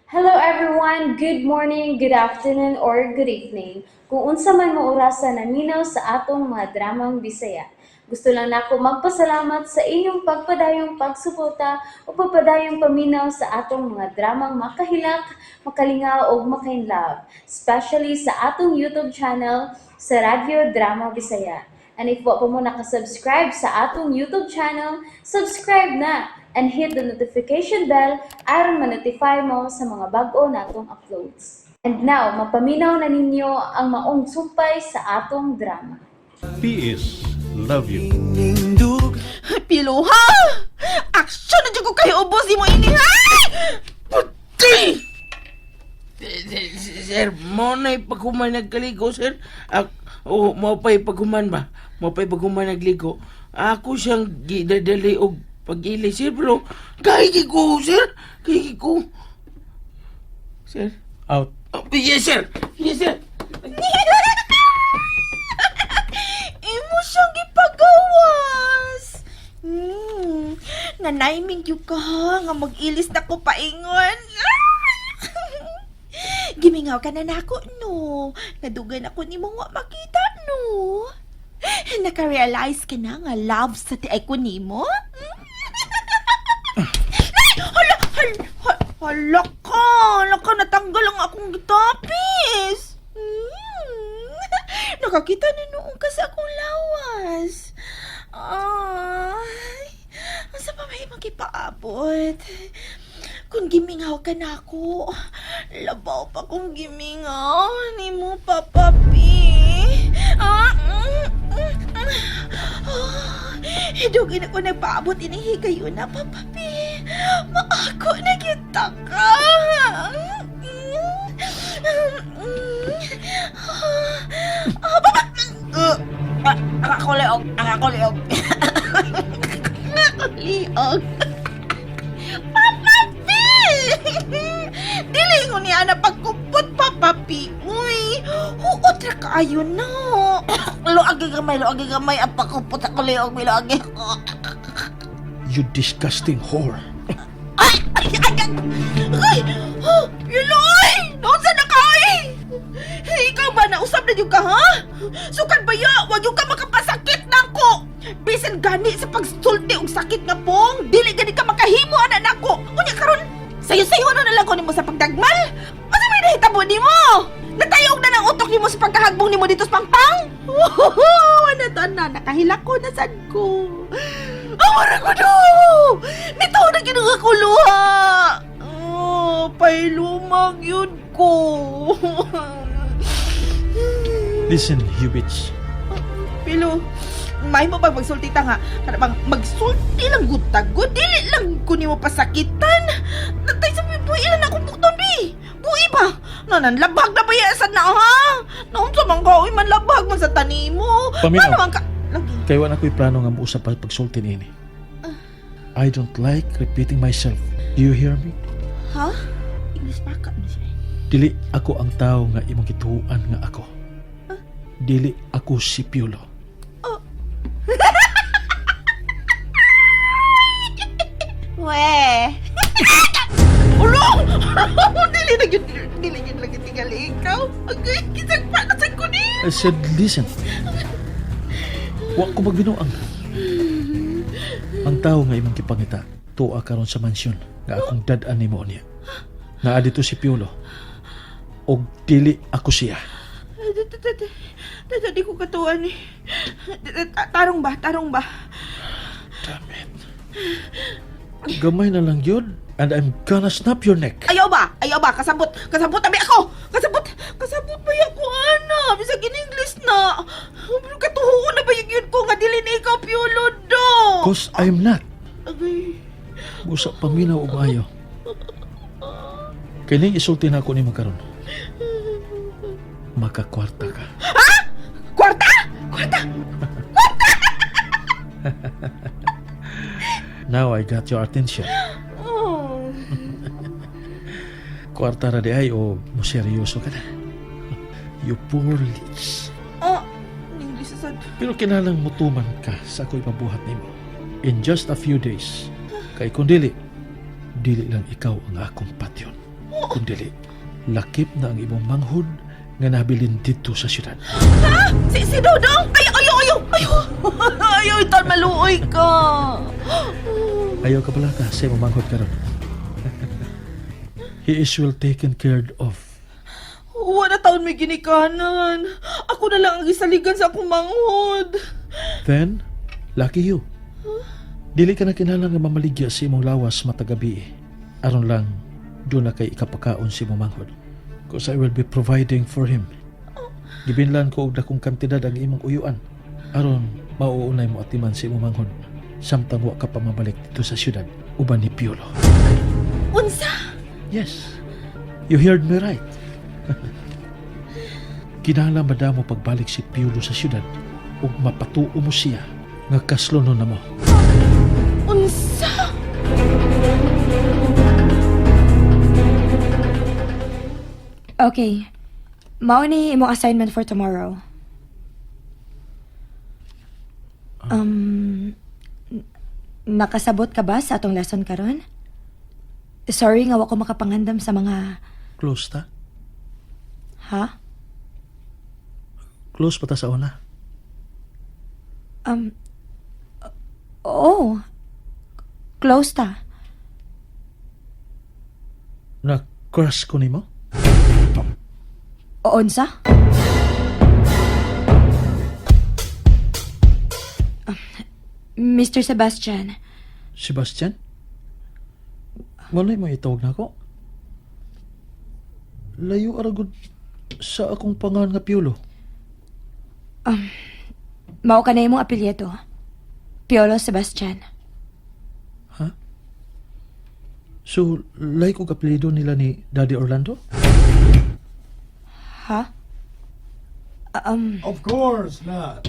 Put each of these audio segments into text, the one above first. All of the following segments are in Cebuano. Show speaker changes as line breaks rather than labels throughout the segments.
Hello everyone! Good morning, good afternoon, or good evening. Kung unsa man mo orasa naminaw sa atong mga dramang Bisaya. Gusto lang nako magpasalamat sa inyong pagpadayong pagsuporta o pagpadayong paminaw sa atong mga dramang makahilak, makalingaw ug makainlove, especially sa atong YouTube channel sa Radyo Drama Bisaya. And if wa pa mo nakasubscribe sa atong YouTube channel, subscribe na and hit the notification bell aron ma-notify mo sa mga bag-o natong uploads. And now, mapaminaw na ninyo ang maong sumpay sa atong drama.
PS Love you.
Piolo, ha? Action na dyan ko kayo ubos di mo ini, ha? Puti!
Sir, mo na paghuman nagkaligo, sir. Ak oh, mo pa'y paghuman ba? Mo pa'y paghuman nagligo. Ako siyang gidadali og pag-ili, sir, pero kahigi ko, sir. Kahigi ko. Sir.
Out.
Oh, yes, sir. Yes, sir.
Imo siyang gipagawas. Nanayming gyud ka ha, nga mag-ilis na ko paingon. Gimingaw ka na nako, no. Nadugan ako ni mo nga makita, no. Naka-realize ka na nga love sa tiay ko nimo? Ay! Hala! Hala! Hala ka! Hala ka! Natanggal ang akong gitapis! Nakakita na noon ka sa akong lawas. Ay, asa pa may makipaabot? Kung gimingaw ka na ako, labaw pa kung gimingaw ni mo, Papa P. Ah, Ah, dugin ako nagpaabot ini higayon na, Papa P. Maako na kita ka. Ah, Papa! Ah, ang ako liog, ang ako liog. Ang ako liog. Papa P! Dili ko niya na pagkupot, Papa P. Uy, huot ra kaayo na. Luagi gamay, luagi gamay ang pagkupot ako liog, may luagi.
You disgusting whore.
Ay! Ay! Ay! Ay! Ay! Oh, Yuloy! Noon sa na ka, ay! Ikaw ba nausap na yung ka, ha? Sukad ba ya? Wag yung ka makapasakit na ako! Bisan gani sa pagsulti og sakit nga pong, dili gani ka makahimo ana nako. Unya karon, sayo-sayo na na lang ko nimo sa pagdagmal. Unsa may nahitabo nimo? Natayog na ng utok nimo sa pagkahagbong nimo dito sa pangpang? Wala na, nakahilak ko na sad ko. Amara ko do! Nito na ginagakuluha! Oh, pailumag yun ko.
Listen, you bitch.
Pero, may mo ba magsulti ta nga? Kana bang magsulti lang gud tagod, dili lang ko nimo pasakitan. Natay sa buhi lang akong bukton bi. Buhi ba? Nananlabag na ba ya sad na ha? Naunsa man ka oy manlabag man sa tanimo.
Paminaw.
Ano man ka? Lagi.
Kay wala ko'y plano nga muusap pa pagsulti niini. I don't like repeating myself. Do you hear me?
Ha? English pa ka ni siya.
Dili ako ang tao nga imong gituan nga ako. Dili ako si Piolo.
We. Ulong! Dili na gyud dili gyud lagi tingali ikaw. Agay kisag pa na sad ko ni.
I said, listen. Wa ko magbinuang. Ang tao nga imong gipangita, tuwa karon sa mansyon nga akong dad-an nimo niya. Naa dito si Piolo. Og dili ako siya.
Di ko katuan ni. Tarong ba? Tarong ba?
Damn it. Gamay na lang yun and I'm gonna snap your neck.
Ayaw ba? Ayaw ba? Kasabot! Kasabot tabi ako! Kasabot! Kasabot ba ako, ana? Bisag in English na. Pero katuhuon na ba yung yun ko nga dili ni ikaw Piolo do?
Cause I'm not.
Agay.
Busa paminaw og maayo. Kining isulti na ako nimo karon. Makakwarta ka.
Kwarta! Kwarta!
Now I got your attention.
Oh.
Kwarta ra di ay o mo seryoso ka na. You poor leech.
Oh, in English sad.
Pero kinalang mutuman ka sa ako'y pabuhat nimo. In just a few days. Kay kung dili, Dili lang ikaw ang akong patyon. Kundili, lakip na ang imong manghod nga nabilin dito sa syudad.
Ha? Si Dodong? Ay, ayo, ayo, ayo. Ayo, itan maluoy ka.
Ayaw ka pala ka sa imong manghod karon. He is well taken care of.
Wala taon may ginikanan. Ako na lang ang gisaligan sa akong manghod.
Then, lucky you. Dili ka na kinahanglan nga mamaligya sa imong lawas matag gabi. Aron lang, doon na kay ikapakaon si imong manghod. Cause I will be providing for him. Gibinlan ko og dakong kantidad ang imong uyuan. Aron mauunay mo atiman sa imong manghod. Samtang wa ka pa mabalik dito sa syudad uban ni Piolo.
Unsa?
Yes, you heard me right. Kinahanglan madamo pagbalik si Piolo sa syudad ug mapatuo mo siya nga kaslonon na mo.
Unsa?
Okay. Mao ni imong assignment for tomorrow. Um, nakasabot ka ba sa atong lesson karon? Sorry nga wa ko makapangandam sa mga.
Close ta?
Ha?
Close pa ta sa una.
Oh. Close ta.
Na crush ko nimo?
Oonsa? Mr. Sebastian,
Sebastian? Walay mo itawag na ako. Layo aragod sa akong pangan nga Piolo.
Mao ka na imong apelyido. Piolo Sebastian.
Ha? So, like og apelyido nila ni Daddy Orlando?
Ha?
Of course not.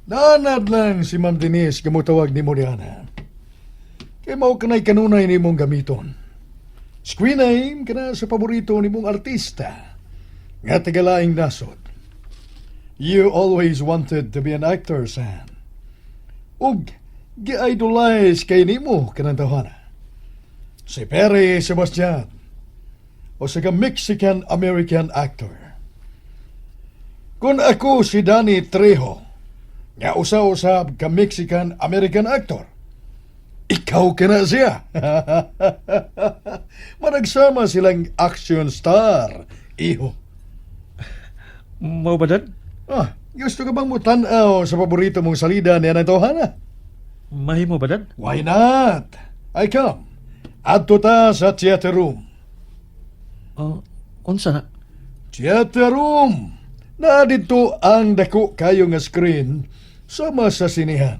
Naanad lang si Ma'am Denise gamutawag ni Moriana. Kay mao kanay kanunay nimong gamiton. Screen name kana sa paborito nimong artista nga tagalaing nasod. You always wanted to be an actor, San. Ug gi-idolize kay nimo kanang tawhana. Si Perry Sebastian o sa Mexican-American actor. Kung ako si Danny Trejo, nga usa-usab ka Mexican-American actor, ikaw ka na siya. Managsama silang action star, iho.
Mao ba, Dad?
Ah, gusto ka bang mutanaw sa paborito mong salida ni Anang Tawhana?
Mahimo ba, Dad?
Why not? I come. Adto ta sa theater room.
Oh, unsa na?
Theater room! Na dito ang dako kayo nga screen sama sa sinihan.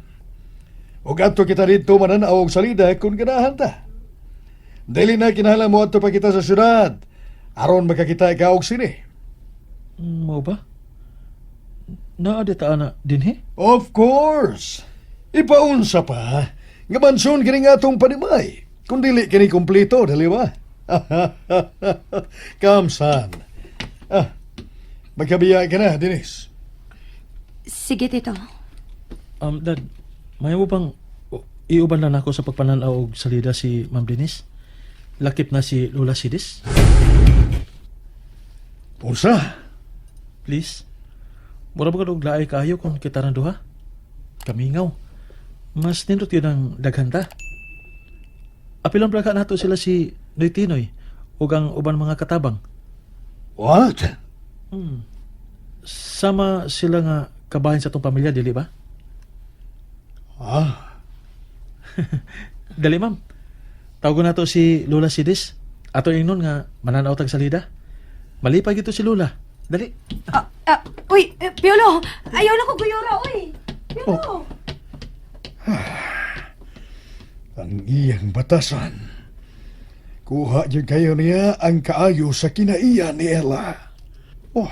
Ug adto kita dito mananaw og salida kung ganahan ta. Dili na kinahanglan mo adto pa kita sa syudad aron makakita ka og sine.
Mao ba? Naa di ta ana dinhi?
Of course. Ipaunsa pa nga mansyon kini nga atong panimay. Kung dili kini kumpleto, dili ba? Come, son. Ah, magkabiya ka na, Denise.
Sige, Tito.
Dad, mahimo bang iuban lang nako sa pagpananaw og salida si Ma'am Denise? Lakip na si Lola Sidis?
Unsa?
Please. Mura ba og laay kaayo kung kita nang duha? Kamingaw. Mas nindot yun ang daghanta. Apilon plaka nato sila si Noy Tinoy ug ang uban mga katabang.
What?
Sama sila nga kabahin sa atong pamilya, dili ba?
Ah,
Dali, ma'am. Tawagon nato si Lola Sidis. Ato ingnon nga mananaw tag salida. Malipay gito si Lola. Dali.
Ah, ah, uy, eh, Piolo! Ayaw na ko guyura, uy! Piolo!
Ang iyang batasan. Kuha jud kayo niya ang kaayo sa kinaiya ni Ella. Oh.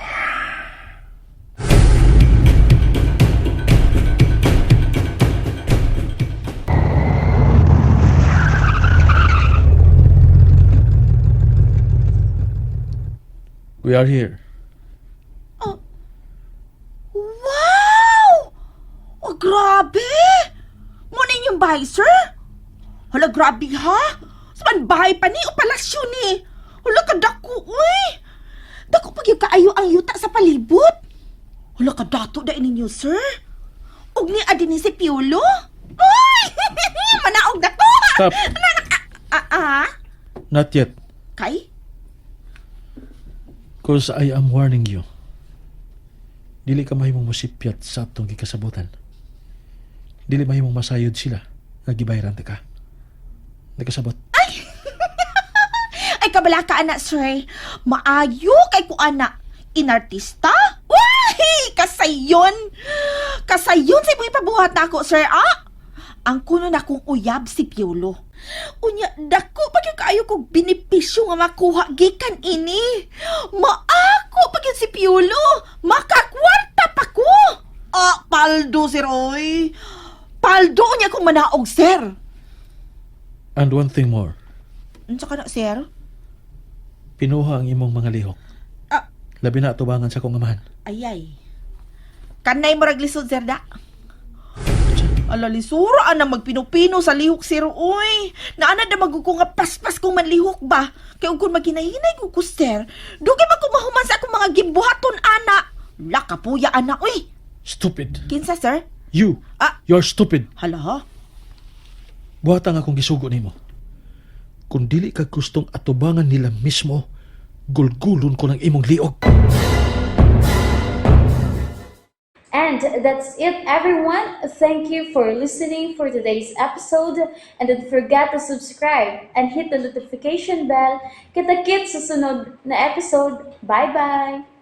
We are here.
Wow! Oh, grabe! Mo inyong bahay, sir? Hala, grabe ha? Sa man bahay pa ni o palasyo ni? Hala, kadako, uy! Dako pag yung kaayo ang yuta sa palibot. Hala, kadato da ninyo, sir. Ug ni adin ni si Piolo? Uy! Manaog na ko!
Stop.
Ah, ah?
Not yet.
Kay?
'Cause I am warning you. Dili ka mahimong mosipyat sa atong gikasabutan. Dili mahimong masayod sila nga gibayaran ta ka. Nakasabot?
Ay, kabala ka, anak, sir. Maayo kay ko, anak. Inartista? Uy! Kasayon! Kasayon sa imong ipabuhat na ako, sir, ah! Ang kuno na kong uyab si Piolo. Unya, dako pa gyud kaayo kog benepisyo nga makuha gikan ini. Maako pa gyud si Piolo. Makakwarta pa ko. Ah, paldo, sir, oy. Paldo niya kong manaog, sir.
And one thing more.
Unsa ka na, sir?
Pinuha ang imong mga lihok.
Ah.
Labi na atubangan sa akong amahan.
Ayay. Kanay mo raglisod, sir, da. Ala, lisura ana magpinupino sa lihok, sir, uy. Naana da maguko nga paspas kong manlihok ba? Kay ug kun maghinay-hinay ko ko, sir. Dugay man ko mahuman sa akong mga gibuhaton, ana. La kapuya, ana, uy.
Stupid.
Kinsa, sir?
You.
Ah.
You're stupid.
Hala, ha?
Buhata nga akong gisugo nimo. Kung dili ka gustong atubangan nila mismo, gulgulon ko ng imong liog.
And that's it, everyone. Thank you for listening for today's episode. And don't forget to subscribe and hit the notification bell. Kita-kits sa sunod na episode. Bye-bye!